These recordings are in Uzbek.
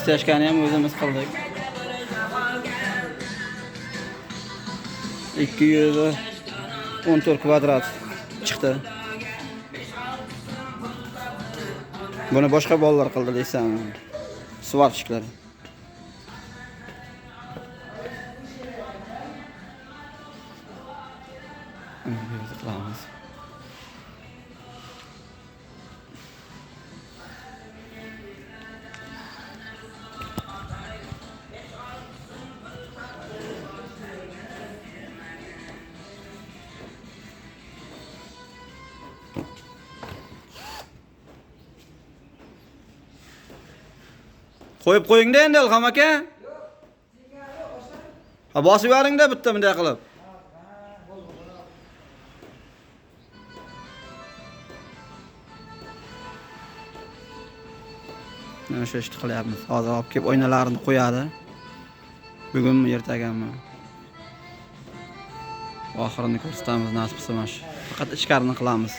Стяжка ni ham o'zimiz qildik. 214 kvadrat chiqdi. Buni boshqa bolalar qildi desam, сварщик lar. Bu yerda qilamiz. Qo'yib qo'yingda endi, Ilhom aka. Ha, bosib yuboringda bitta bunday qilib. Mana shu ishni qilyapmiz. Hozir olib kelib oynalarini qo'yadi. Bugunmi, ertagami? Oxirini ko'rsatamiz, nasib qilsa mana shu. Faqat ichkarini qilamiz.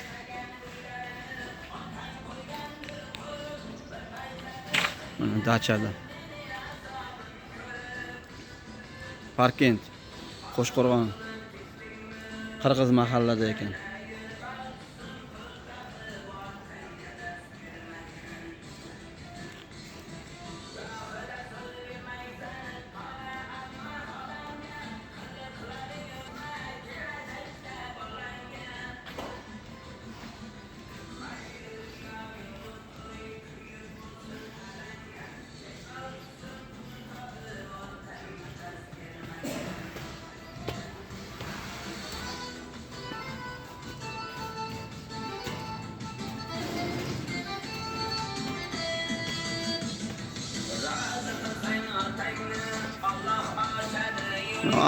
Mana dachada. Parkent, Qo'shqo'rg'on. Qirg'iz mahallada ekan.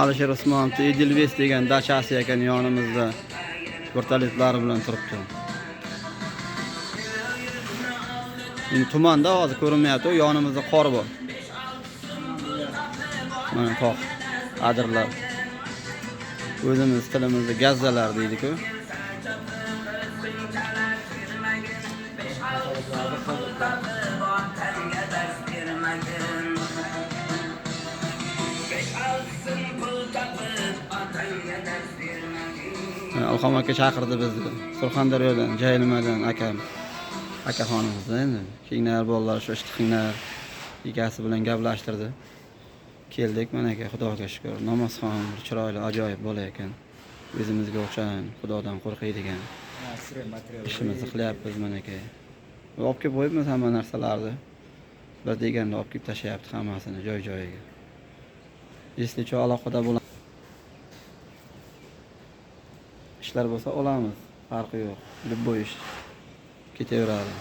Alisher Usmonovni Edelweiss degan dachasi ekan, yonimizda vertolyotlari bilan turibdi. Endi tumanda hozir ko'rinmayapti, yonimizda qor bor. Mana tog', adirlar. O'zimiz tilimizda gazzalar deydi-ku. Ilhom aka chaqirdi bizni. Surxondaryodan, Jayilmadan akam. Akaxonimiz endi. Kenglar bolalar shu ishni qilinglar. Egasi bilan gaplashtirdi. Keldik mana aka, Xudoga shukr. Namozxon, bir chiroyli, ajoyib bola ekan. O'zimizga o'xshagan, Xudodan qo'rqadigan. Ishimizni qilyapmiz mana aka. Olib kelib qo'yibmiz hamma narsalarni. Bir deganda olib kelib tashlayapti hammasini joy-joyiga. Если что, aloqada bo'lamiz. Ishlar bo'lsa olamiz, farqi yo'q. Любой ish ketaveradi.